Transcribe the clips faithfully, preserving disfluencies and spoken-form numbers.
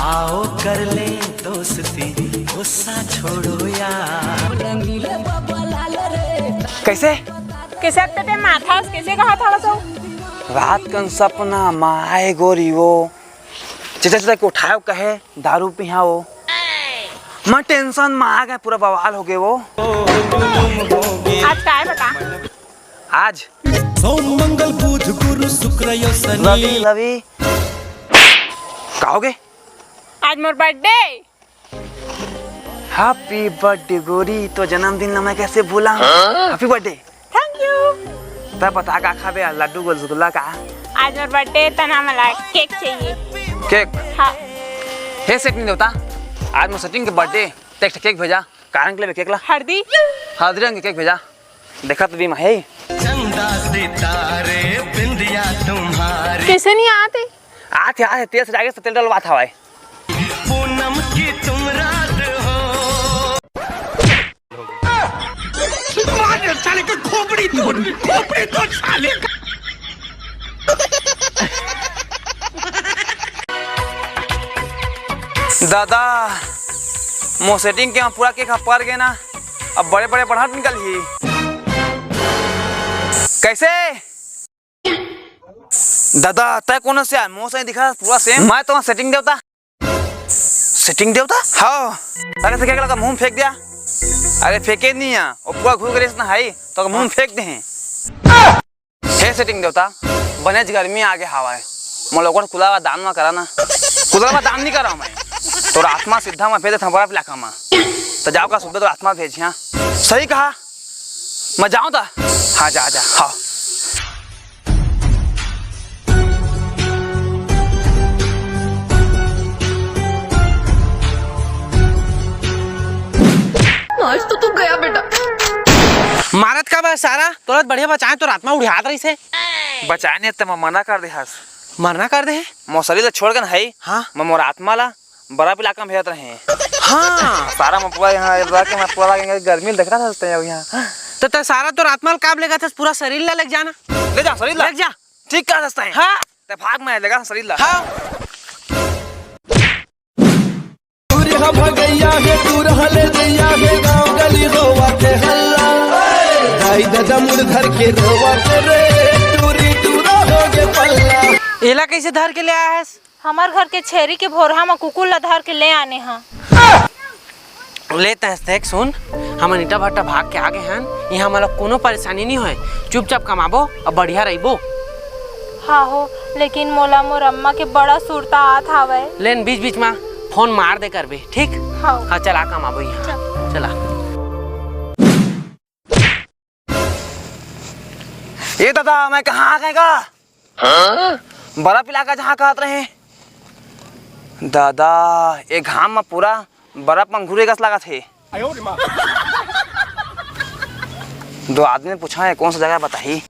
आओ कर ले दोस्ती, गुस्सा छोड़ो यार। कैसे? कैसे अब तक माथा, कैसे कहा था तो? रात कन सपना मा आए गोरी वो, चचा चचा के उठाओ कहे दारू पिहा वो। मैं टेंशन मा आ गए, पूरा बवाल हो गए वो। आज का है बता? आज सोम, मंगल, बुध, गुरु, शुक्र, यो, शनि। रवि, रवि। का हो गए? आज मोर बर्थडे। Happy birthday गोरी, तो जन्मदिन ला मैं कैसे भूला? Happy birthday। Thank you। तब बता का खाबे यार, लड्डू गोलगुल्ला का? आज मोर बर्थडे, तना मला केक चाहिए। केक? हाँ। हे सेटिंग देवता, आज मोर सेटिंग के बर्थडे, तेक केक भेजा। कारण के लिए केक ला? हल्दी। हल्दी रंग के केक भेजा। देखा तो भी माही। चंदा सितारे बिंदिया तुम्हारी। कैसे नहीं आते? आते आते तेल से जाके तेल डलवा था भाई। पूनम की तुम रात हो। मार साले का खोपड़ी तोड़, खोपड़ी तोड़ साले का। दादा, मोर सेटिंग के पूरा केक ह पर गे ना, अब बड़े बड़े बढ़त निकलही। कैसे? दादा, तै कोन से यार? मोर से दिखा पूरा सेम। मैं तो सेटिंग देवता। सेटिंग देवता? हाँ। अरे से क्या लगा मुंह में फेंक दिया? अरे फेंके नहीं है, वो पूरा घूर के रेस ना है, तो मुंह में फेंक दे हैं। हे सेटिंग देवता, बनेच गर्मी आगे हावय, मोला ओकर कुलर वा दान मा करा ना। कुलर वा दान नहीं करा मैं, तोर आत्मा सीधा मैं भेज देथंव बर्फ इलाका मा। तो जाओ का सुबह तोर आत्मा भेजिया। सही कहा, मैं जाऊँ ता? हाँ, जा, जा, हाँ। आज तो तू गया बेटा। मारत का बा सारा, तोला बढ़िया बचाए तो रात में उड़ियात रहिस हे। बचाए नहीं त मैं मना कर दे हस। मरना कर दे हे? मोर शरीर ला छोड़ के ना है। हाँ। मैं मोर आत्मा ला बर्फ इलाका में भेजत रहे। हाँ। सारा मैं पूरा यहाँ रह के मैं पूरा गर्मी में देखता था यहाँ। तो, तो सारा तोर आत्मा ला काब लेगा था, पूरा शरीर ला लेग जाना। ले जा शरीर ला। लेग जा। ठीक कहा था। हाँ। ते भाग मैं लेगा शरीर ला। हाँ। दूर हम भगैया हे, दूर हले जैया हे, गाँव गली होवत हे हल्ला। दाई ददा मुड़ धर के रोवत रे, टूरी टूरा हो गे पल्ला। एला कैसे धर के ले आया है? हमर घर के छेरी के भोरहा म कुकुर ला धर के ले आने हा। ले तैं देख सुन, हमन ईटा भट्टा भाग के आगे हन, यहाँ हमला कोनो परेशानी नहीं होय, चुपचाप कमाबो अउ बढ़िया रहिबो। हाँ हो, लेकिन मोला मोर अम्मा के बड़ा सुरता आत हावय। लेन बीच बीच मा फोन मार दे करबे, ठीक? हाँ। हाँ, चला कमाबो यहाँ। चल। चला। ए दादा, मैं कहाँ आ गए का? हाँ? बर्फ इलाका जहाँ कहत रहे। दादा, ए घाम म पूरा बर्फ म घुरे कस लागत हे। दो आदमी ने पूछा है, कौन सा जगह बताही?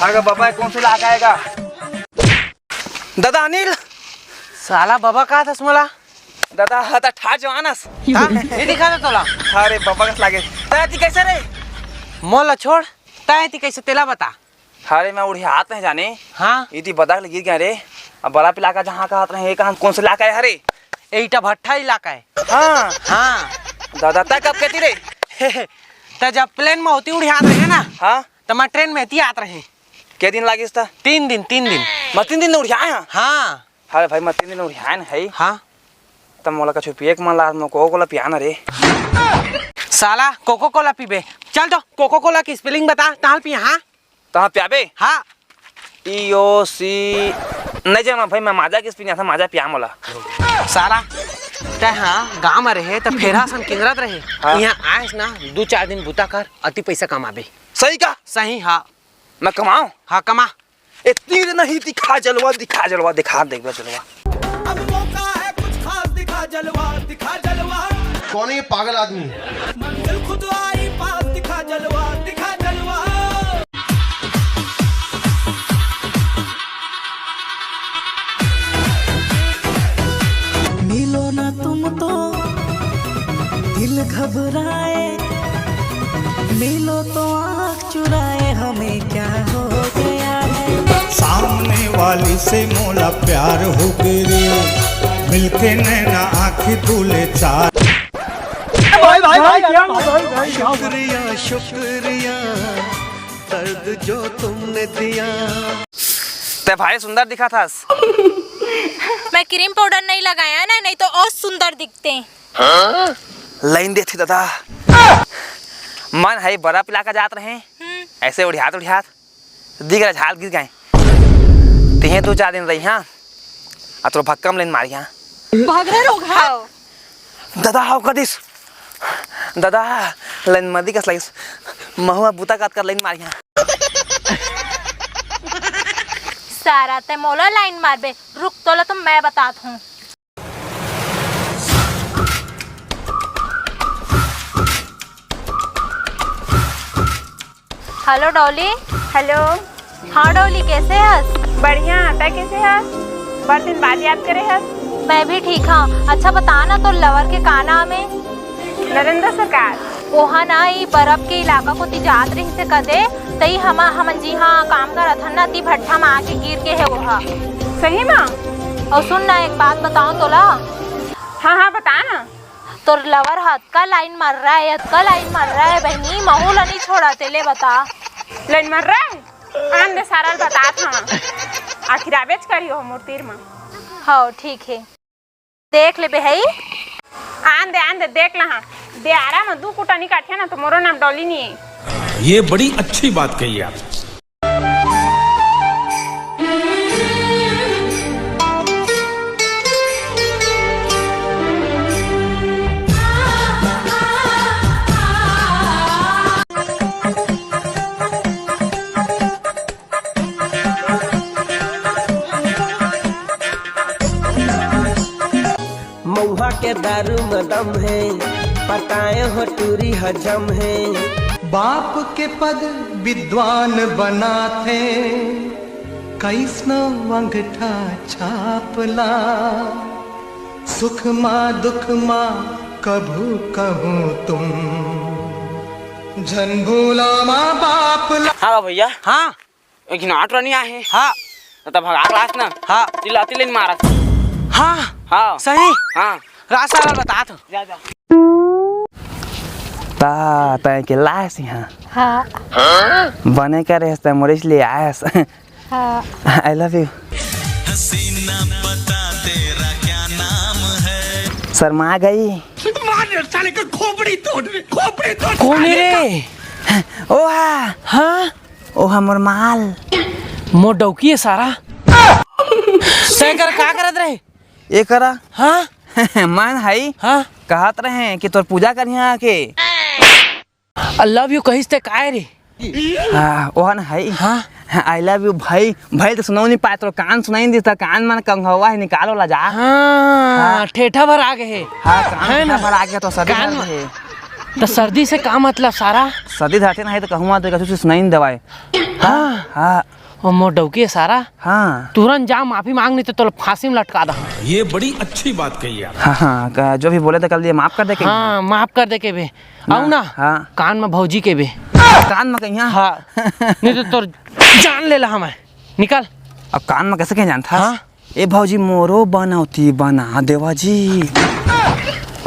अरे बाबा, कौन सा इलाका है का? दादा अनिल। साला बाबा का था मोला? दादा, हा त ठा जवान अस। हाँ, ये दिखा दे तोला। अरे बाबा कस लागे। तै एती कैसे रे? मोला छोड़, तै एती कैसे तेला बता। अरे मैं उड़ियात नहीं जाने। हाँ। इती बदक ले गिर गया रे। अब बर्फ इलाका जहाँ कहत रहे, ये कहाँ कौन से इलाका है रे? ए ईटा भट्ठा इलाका है। हाँ। हाँ। दादा, तै कब कहती रे? तै जब प्लेन में होती उड़ियात रहे ना, हाँ। त मैं ट्रेन में एती आत रहे। के दिन लागिस त? तीन दिन, तीन दिन। मैं तीन दिन उड़ियाए हाँ। हाँ। अरे भाई, मैं तीन दिन उड़ियाए न है। हाँ। त मोला कछु पिए के मन ला, मैं कोको कोला पिया ना रे। साला, कोको कोला पीबे? चल तो, कोको कोला की स्पेलिंग बता, तहाँ पिया, हाँ? तहाँ पियाबे? हाँ। ई ओ सी, नहीं जाना भाई, मैं माजा की स्पेलिंग था, माजा पिया मोला। साला, तै हाँ, गाँव में रहे, त फेरा सन किंदरत रहे। हाँ। यहाँ आयस ना, दो चार दिन बूता कर, अति पैसा कमाबे। सही का? सही, हाँ। मैं कमाऊँ? हाँ, कमा। ए तीर नहीं दिखा जलवा, दिखा जलवा, दिखा देगा जलवा। अब मौका है कुछ खास, दिखा जलवा, दिखा जलवा। कौन है ये पागल आदमी? मंजिल खुद आई पास, दिखा जलवा, दिखा जलवा। मिलो ना तुम तो दिल घबराए, मिलो तो आँख चुराए, हमें क्या हो गया है? वाली से मोला प्यार हो गे रे, मिलके नैना आँखी तूले चार। भाई, भाई, भाई, भाई, क्या हुआ? भाई, भाई, क्या हुआ? शुक्रिया, शुक्रिया, दर्द जो तुमने दिया। ते भारी सुंदर दिखत हस। मैं क्रीम पाउडर नहीं लगाया ना, नहीं तो और सुंदर दिखते। लाइन देथे दादा। मन है बर्फ इलाका जात रहे, हम्म। ऐसे उड़ियात उड़ियात दिख रहा झाल गिर गए। तिहे दो चार दिन रही हाँ, आ तोर भक्कम लाइन मारी हाँ। भाग रहे लोग, हाँ। दादा हाव कदिस, दादा लाइन मदी कस लाइस, महुआ बुता काट कर लाइन मारी हाँ। सारा ते मोला लाइन मारबे, रुक तोला तो मैं बतात हूँ। हेलो डॉली। हेलो। हाँ डॉली, कैसे हस? बढ़िया, तै कैसे हस? बड़ दिन बाद याद करे हस। मैं भी ठीक हाँ। अच्छा बता ना, तोर लवर के का नाम है? नरेंद्र सरकार। ओहा ना, ई बर्फ के इलाका कोती जात रहिस हे कदे, तई हम, हमन जिहाँ काम करत हन ना, ती भट्ठा म आके गिर गे हे ओहा। सही म? अउ सुन ना, एक बात बताओ तोला। हाँ, हाँ, बता ना। तोर लवर ह अतका लाइन मार रहा है, अतका लाइन मार रहा है बहनी, महू ला नहीं छोड़ा तेले बता। लाइन मार रहा है? आन दे सारा ल बतात हँव। आखिर आबेच करी ओह मोर तीर म। हव, ठीक है। देख लेबे हई। आन दे, आन दे, देख लहा। देयारा म दू कुटा नी काटिया ना, तो मोरो नाम डॉली नी है। ये बड़ी अच्छी बात कही आप। मउहा के दारू म दम हे, पटाए हो टूरी हजम हे। बाप के पद विद्वान बनाथे, कइसनो अंगठा छाप ला। सुख मा दुख मा कभू कहूँ तुम, झन भूला मा बाप ला। हाँ भैया। हाँ। एक झिन ऑटो नहीं आए हे। हाँ। त भगा के लास ना। हाँ। चिल्लाती लेन मारत। हाँ। हाँ। सही। हाँ। रास्ता वाला बता तो। जा, जा। ता, तैं के लास यहाँ। हाँ। बने करे हस, तैं मोरिस ले आयस। हाँ। I love you। हसीना, बता तेरा क्या नाम है? शर्मा गई। मार साले का खोपड़ी तोड़ दे, खोपड़ी तोड़। कौन है रे? ओहा। हाँ? ओहा मोर माल। मोर डौकी है सारा। तैं कर का करत रहे? ए करा। हाँ? मन हई। हाँ? कहत रहे कि तोर पूजा करिहा आके। I love you कहिस ते काय रे? हाँ, ओहन हई। हाँ? I love you भाई। भाई तो सुनाऊ नहीं पाए, तोर कान सुनाई नहीं देता, कान मन कंघवा है, निकालो ला जा। हाँ, हाँ। ठेठा भर आ गए है। हाँ, कान है ना? ठेठा भर आ गया तो सर्दी कान धर म-, है। तो सर्दी से का मतलब सारा? सर्दी धरते नहीं तो कहूँ तो कुछ सुनाई नहीं देवाए। हाँ। हाँ। ओ मोर डौकी है सारा। हाँ। तुरंत जा माफी मांग, नहीं तो तोला फांसी में लटका दहा। ये बड़ी अच्छी बात कही आप। हाँ, हाँ, का-, जो भी बोले थे कल ये माफ कर दे के। हाँ, माफ कर दे के बे। ना, आऊ ना। हाँ। कान में भौजी के बे। कान में कहिया? हाँ। नहीं तो तोर जान ले ला हमें। निकल। अब कान में कैसे कहीं जानता? हाँ। ए भौजी मोरो बनौती बना देवा जी।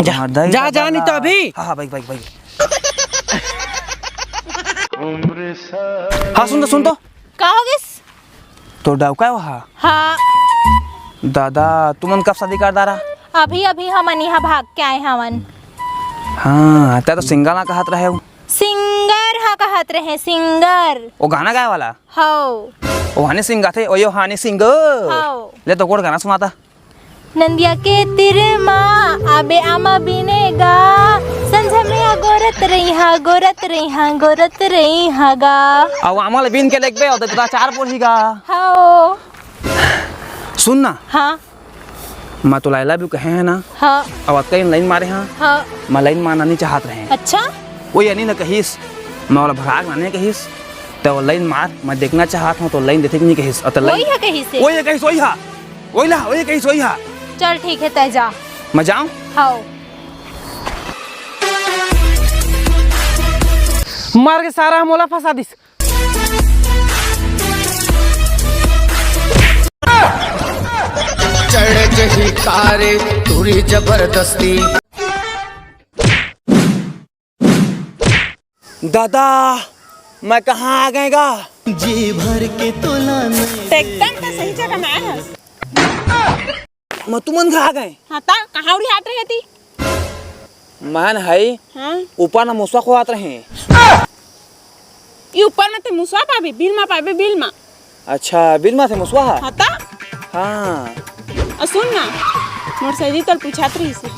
जा, हाँ, दई जा, दादा जा, नहीं तो ला। अभी। हाँ, हाँ, भाई, भाई, भाई। हाँ, सुन तो, सुन तो। का हो गिस? तोर डौका वहा? हाँ। दादा, तुमन कब शादी कर डारा? अभी, अभी हमन यहाँ भाग के आए हवन। हाँ, तै तो सिंगल ना कहत रहे हो। सिंगर हा कहत रहे, सिंगर। वो गाना गाए वाला? हौ। वो हनी सिंह गाथे, ओ यो हनी सिंह। हौ। ले तो कोन गाना सुनाता? नंदिया के तीर मा आबे आमा बिने गा, संझा में अगोरत रहिहा, गोरत रहिहा, गोरत रहिहा गा। अउ आमा ले बिन के लेगबे, अउ तेला चार पोरही गा। हौ। सुन ना। हाँ। मैं तोला I love you कहे है ना? हाँ। अउ अतका दिन लाइन मारे हाँ। हाँ। मैं लाइन मारना नहीं चाहत रहे। अच्छा? वो यानी न कहिस, मैं वाला भराग नाने कहिस, तो वो लाइन मार, मैं देखना चाहत हूँ, तो लाइन देथे कि नहीं कहिस, और तो लाइन वही है कहिस से? वही है कहिस, वही है। वही ला, वही कहिस, वही हा। चल ठीक है, तै जा। मैं जाऊं? हाओ। मार के सारा मोला फंसा दिस। ही कारे, तोरी जबरदस्ती। दादा, मैं कहाँ आ गए गा? जी भर के तोला नहीं। त एकदम त सही जगह में आए हस। मैं तुमन घर आ गए। हाँ, त कहाँ उड़ियात रहे ती? मन हई, हाँ? ऊपर न मुसवा खोआत रहे। ई ऊपर में ते मुसवा पाबे, बिल मा पाबे, बिल मा। अच्छा, बिल मा थे मुसवा हा? हाँ, त? हाँ। अउ सुन ना, मोर सहेली तोर पूछत रहिस हे।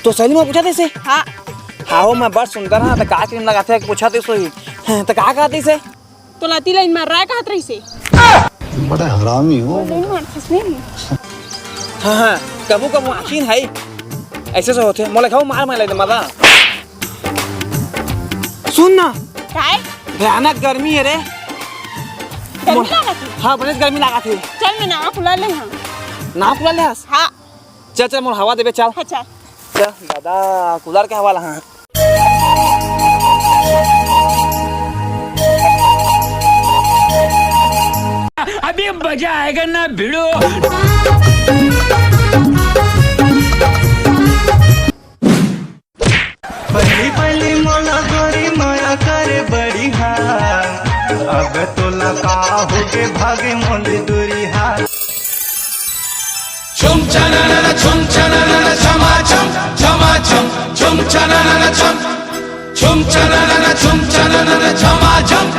तो सहेली मोर पूछत रहिस हे? हाँ। हाँ हो, मैं बड़ सुंदर हाँ, त का क्रीम लगाथे, पूछत रहिस होही। हाँ, त का कहत रहिस हे? तोला तीन लाइन मार रहा है कहत रहिस हे। बड़ा हरामी हो। तीन लाइन मारथस नहीं। हाँ, हाँ, कभू कभू आँखी न हई, ऐसे से होथे। मोला खाओ मार, मैं ले दे मजा। सुन ना। काय? भयानक गर्मी हे रे। गर्मी मोर- लागत हे? हाँ, बनेच गर्मी लागत हे। चल, मैं नवा cooler ले हाँ। नवा cooler ले हस? हाँ। चल, चल, मोर हवा देबे, चल। हाँ, चल। चल, दादा, cooler के हवा ला, हाँ। अभी मजा आएगा ना भिड़ो। पहली पहली मोला गोरी माया करे बड़ी हा, अब तोला का होगे भागे मोली दूरी हा। छुम चननन छुम चननन छमा छम छमा छम छुम चननन छम छुम चननन